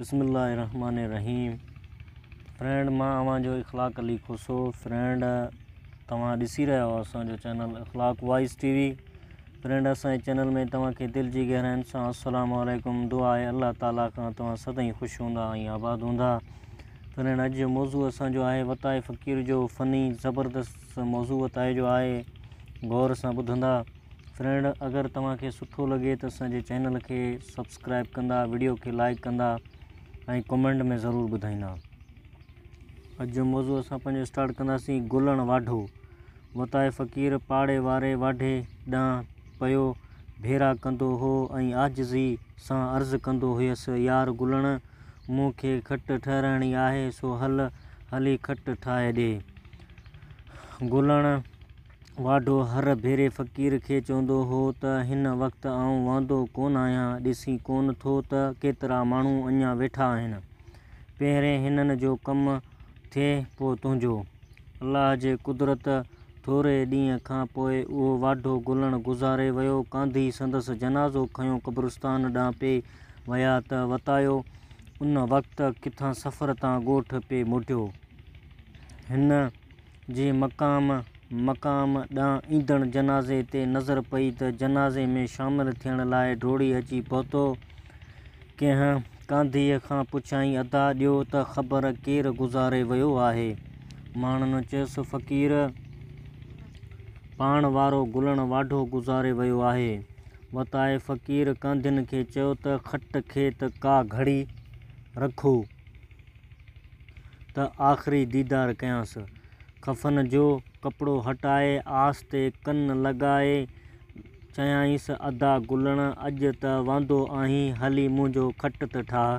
بسم الله الرحمن الرحيم فرينڊ مان اوهان جو اخلاق علي کوسو فرينڊ توهان ڏسي رهيا آهيو اسان جو channel Akhlaq voice T V friend اسان جي چينل ۾ توهان کي دل جي گهراين سان السلام عليڪم دعا آهي الله تعالي کان توهان سدائين خوش هوندا ۽ آباد هوندا فرينڊ اڄ جو موضوع اسان جو آهي وتائي فقير جو فني زبردست موضوع وتائي جو آهي غور سان ٻڌندا فرينڊ اگر توهان کي سٺو لڳي ته اسان جي چينل کي سبسڪرائب ڪندا وڊيو کي لائڪ ڪندا ۽ ڪمينٽ ۾ ضرور ٻڌائيندا. اڄ جو موضوع اسان پنهنجو اسٽارٽ ڪنداسين گلڻ واڍو وتائي فقير پاڙي واري واڍي ڏانهن پيو ڀيرا ڪندو هو ۽ عاجزي سان عرض ڪندو هيس يار گلڻ مون کي کٽ ٺهرائڻي آهي سو هل هلي کٽ ٺاهي ڏي. گلڻ واڍو هر ڀيري فقير کي چوندو هو ته هن وقت آئون واندو ڪونه آهيان، ڏسين ڪونه ٿو ته ڪيترا ماڻهو اڃا ويٺا آهن. پهرين هنن جو ڪم ٿئي پوء تنهنجو. الله جي قدرت ٿوري ڏينهن کان پوء اهو واڍو گلڻ گذاري ويو. ڪانڌي سندس جنازو کنيو قبرستان ڏانهن پئي ويا ته وتايو ان وقت ڪٿان سفر تان ڳوٺ پئي موٽيو. هن. جي مقام مقام ڏانهن ايندڙ جنازي تي نظر پئي ته جنازي ۾ شامل ٿيڻ لاء ڊوڙي اچي پهتو. ڪنهن ڪانڌيء کان پڇيائين ادا ڏيو ته خبر ڪير گذاري ويو آهي؟ ماڻهن چيس فقير پاڻ وارو گلڻ واڍو گذاري ويو آهي. وتائي فقير ڪانڌين کي چيو ته کٽ کي ته ڪا گهڙي رکو. ته آخري ديدار ڪيانس. ڪفن جو ڪپڙو هٽائي آس تي ڪن لڳائي چيائينس، ادا گلڻ اڄ ته واندو آهين، هلي منهنجو کٽ ته ٺاهه.